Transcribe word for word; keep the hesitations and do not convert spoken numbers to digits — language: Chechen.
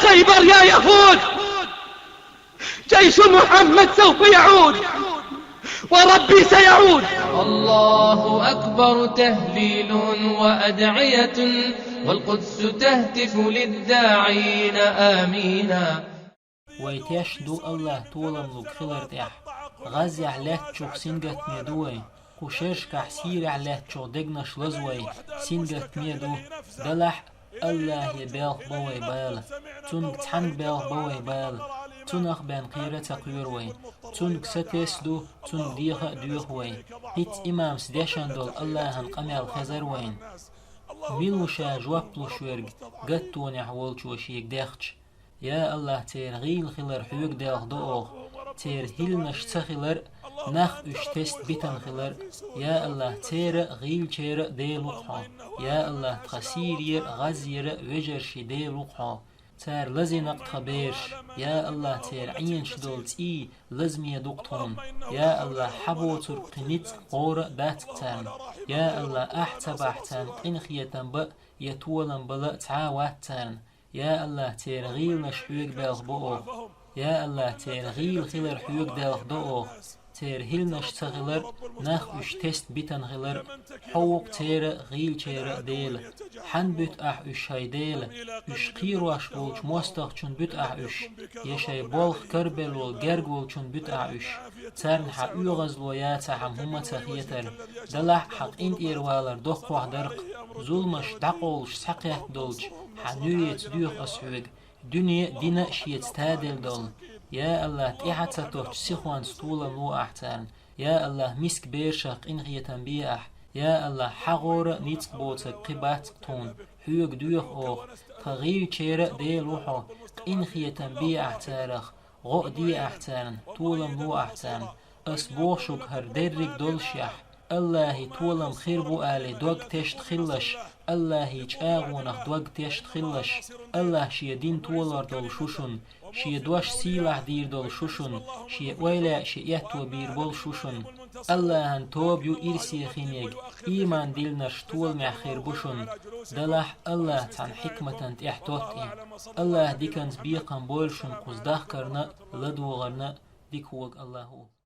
خيبر يا يهود، جيش محمد سوف يعود، وربي سيعود. الله أكبر، تهليل وأدعية، والقدس تهتف للداعين آمينا. Вай тешна ду Аллахь толам лург хилар тӀехь. ГӀаззехь лаьттачух сингаттаме ду вай. Кху шерашкахь Сирехь лаьттачух дегнаш лаза вай, сингаттаме ду. Делахь а Аллахье белха бо вай бала. Цунга цхьанга белха бо вай бала. Цунах бен кхера а ца кхоьру вай. Цунга сатесса ду, Цунга деха а доьху вай. ХӀинца имамас дешна долу Аллахьан къамел хезар вайна. Мила ву ша жоп луш верг, гаттонехь волчо шега дехча? Я Аллахь, церан гӀийла хилар хьоьга делха до оха, церан хӀилланаш ца хилар а, нах уьш тесна битина хилар а. Я Аллахь, церан а, гӀийлачеран а Дела ву-кх Хьо. Я Аллахь, тхан Сирера а, ГӀаззера а вежарший Дела ву-кх Хьо. Цара лазийна-кх тхан бераш. Я Аллахь, церан Ӏенаш долу цӀий лазаме ду-кх тхуна. Я Аллахь, хьан боцург кхин ницкъ гӀора а дац-кх царна. Я Аллахь, Ахь ца бахь царна къинхетам бан а, я толам бала а цхьа а вац царна. Я Аллахь, церан гӀийланаш хьоьга белха бо оха. Я Аллахь, церан гӀийла хилар хьоьга делха до оха. Церан хӀилланаш ца хилар а, нах уьш тесна битина хилар а. Хьо ву-кх церан а, гӀийлачеран а Дела. Хьанна буьту Ахь уьш, хӀай Дела? Уьш кхерош волчу мостагӀчунна буьту Ахь уьш, я шайн болх карабелла волу герга волчунна буьту Ахь уьш. Царна Хьан оьгӀазло яцахь-м хӀумма а ца хетара. Делахь а Хьан къинтӀера валар доккхох дара-кх. Зуламаш дӀакъовлуш схьакхетта долчу Хьан нуьреца доьху ас Хьоьга, дуьне а, дин а шеца таделла долу. Я Аллахь, тӀаьхьа ца тохучу сихонца толам ло Ахь царна. Я Аллахь, миска берашах къинхетам бе Ахь. Я Аллахь, Хьан гӀора а ницкъ боцург кхин бац-кх тхуна. Хьоьга доьху оха. Тхан гӀийлачеран а Дела ву Хьо. Къинхетам бе Ахь царах. ГӀо а де Ахь царна, толам ло Ахь царна. Ас боху шуьга хӀара дерриг доллушехь, Аллахьан толам хир бу алий дог тешна хилалаш, Аллахьан чӀагӀонах дог тешна хилалаш. Аллахь Шен дин толор долуш ву шуна, Шен дош сийлахь дийр долуш ву шуна, Шен ойла а, Шен аьтто бийр болуш ву шуна. Аллахьан тоба ю ирсе хиннарг, ийман диллинарш толамехь хир бу шуна. Делахь а Аллахь цхьана хьикматана тӀехь тотту и. Аллахь диканца бекхам бойла шуна кхуза дахкарна а, ладогӀарна а. Дика вогӀу Аллахь ву.